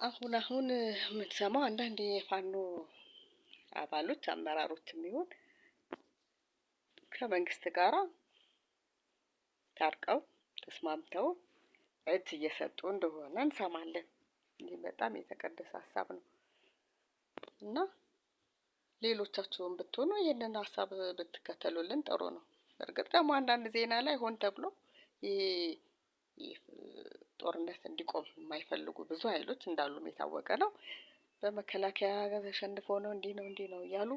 አሁን አሁን የምንሰማው አንዳንድ የፋኖ አባሎች አመራሮች የሚሆን ከመንግስት ጋራ ታርቀው ተስማምተው እጅ እየሰጡ እንደሆነ እንሰማለን። ይህ በጣም የተቀደሰ ሀሳብ ነው እና ሌሎቻችሁም ብትሆኑ ይህንን ሀሳብ ብትከተሉልን ጥሩ ነው። እርግጥ ደግሞ አንዳንድ ዜና ላይ ሆን ተብሎ ይሄ ጦርነት እንዲቆም የማይፈልጉ ብዙ ኃይሎች እንዳሉም የታወቀ ነው። በመከላከያ ተሸንፎ ነው፣ እንዲህ ነው፣ እንዲህ ነው እያሉ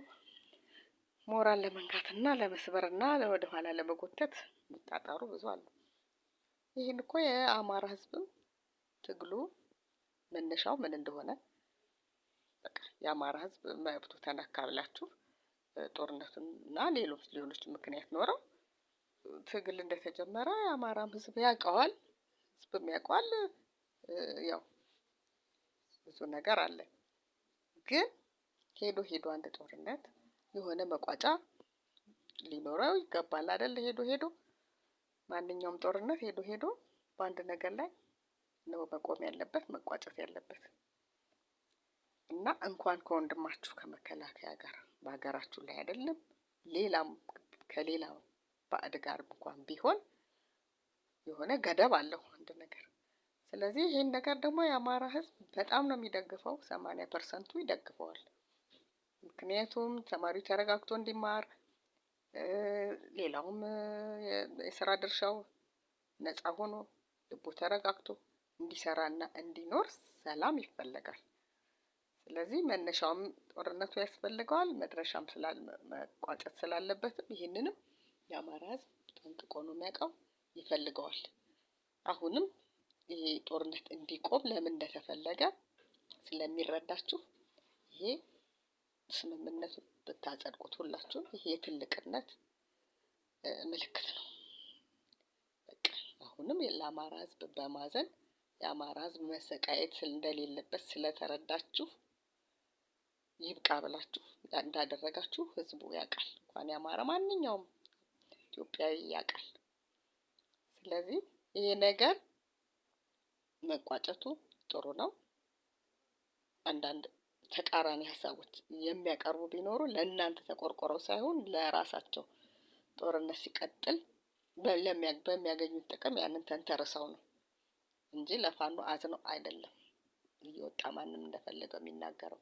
ሞራል ለመንካትና ለመስበርና ወደኋላ ለመጎተት የሚጣጣሩ ብዙ አሉ። ይህን እኮ የአማራ ሕዝብም ትግሉ መነሻው ምን እንደሆነ፣ በቃ የአማራ ሕዝብ መብቱ ተነካ ብላችሁ ጦርነቱን እና ሌሎች ሌሎች ምክንያት ኖረው ትግል እንደተጀመረ የአማራም ሕዝብ ያውቀዋል፣ ህዝብም ያውቀዋል። ያው ብዙ ነገር አለ። ግን ሄዶ ሄዶ አንድ ጦርነት የሆነ መቋጫ ሊኖረው ይገባል አይደል? ሄዶ ሄዶ ማንኛውም ጦርነት ሄዶ ሄዶ በአንድ ነገር ላይ ነው መቆም ያለበት፣ መቋጨት ያለበት። እና እንኳን ከወንድማችሁ ከመከላከያ ጋር በሀገራችሁ ላይ አይደለም፣ ሌላም ከሌላ ባዕድ ጋር እንኳን ቢሆን የሆነ ገደብ አለው አንድ ነገር። ስለዚህ ይህን ነገር ደግሞ የአማራ ህዝብ በጣም ነው የሚደግፈው። 80% ይደግፈዋል። ምክንያቱም ተማሪው ተረጋግቶ እንዲማር፣ ሌላውም የስራ ድርሻው ነፃ ሆኖ ልቡ ተረጋግቶ እንዲሰራና እንዲኖር ሰላም ይፈለጋል። ስለዚህ መነሻውም ጦርነቱ ያስፈልገዋል፣ መድረሻም መቋጨት ስላለበትም ይህንንም የአማራ ህዝብ ጠንቅቆ ነው የሚያውቀው፣ ይፈልገዋል። አሁንም ይሄ ጦርነት እንዲቆም ለምን እንደተፈለገ ስለሚረዳችሁ ይሄ ስምምነቱ ብታጸድቁት ሁላችሁም ይሄ የትልቅነት ምልክት ነው። በቃ አሁንም ለአማራ ህዝብ በማዘን፣ የአማራ ህዝብ መሰቃየት እንደሌለበት ስለተረዳችሁ ይብቃ ብላችሁ እንዳደረጋችሁ ህዝቡ ያውቃል። እንኳን የአማራ ማንኛውም ኢትዮጵያዊ ያውቃል። ስለዚህ ይሄ ነገር መቋጨቱ ጥሩ ነው። አንዳንድ ተቃራኒ ሀሳቦች የሚያቀርቡ ቢኖሩ ለእናንተ ተቆርቆረው ሳይሆን ለራሳቸው ጦርነት ሲቀጥል በሚያገኙት ጥቅም ያንን ተንተርሰው ነው እንጂ ለፋኖ አዝነው አይደለም እየወጣ ማንም እንደፈለገው የሚናገረው።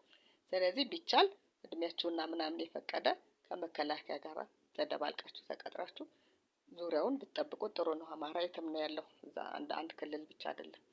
ስለዚህ ቢቻል እድሜያችሁና ምናምን የፈቀደ ከመከላከያ ጋር ተደባልቃችሁ ተቀጥራችሁ ዙሪያውን ብትጠብቁ ጥሩ ነው። አማራ የትም ነው ያለው፣ እዛ አንድ አንድ ክልል ብቻ አይደለም።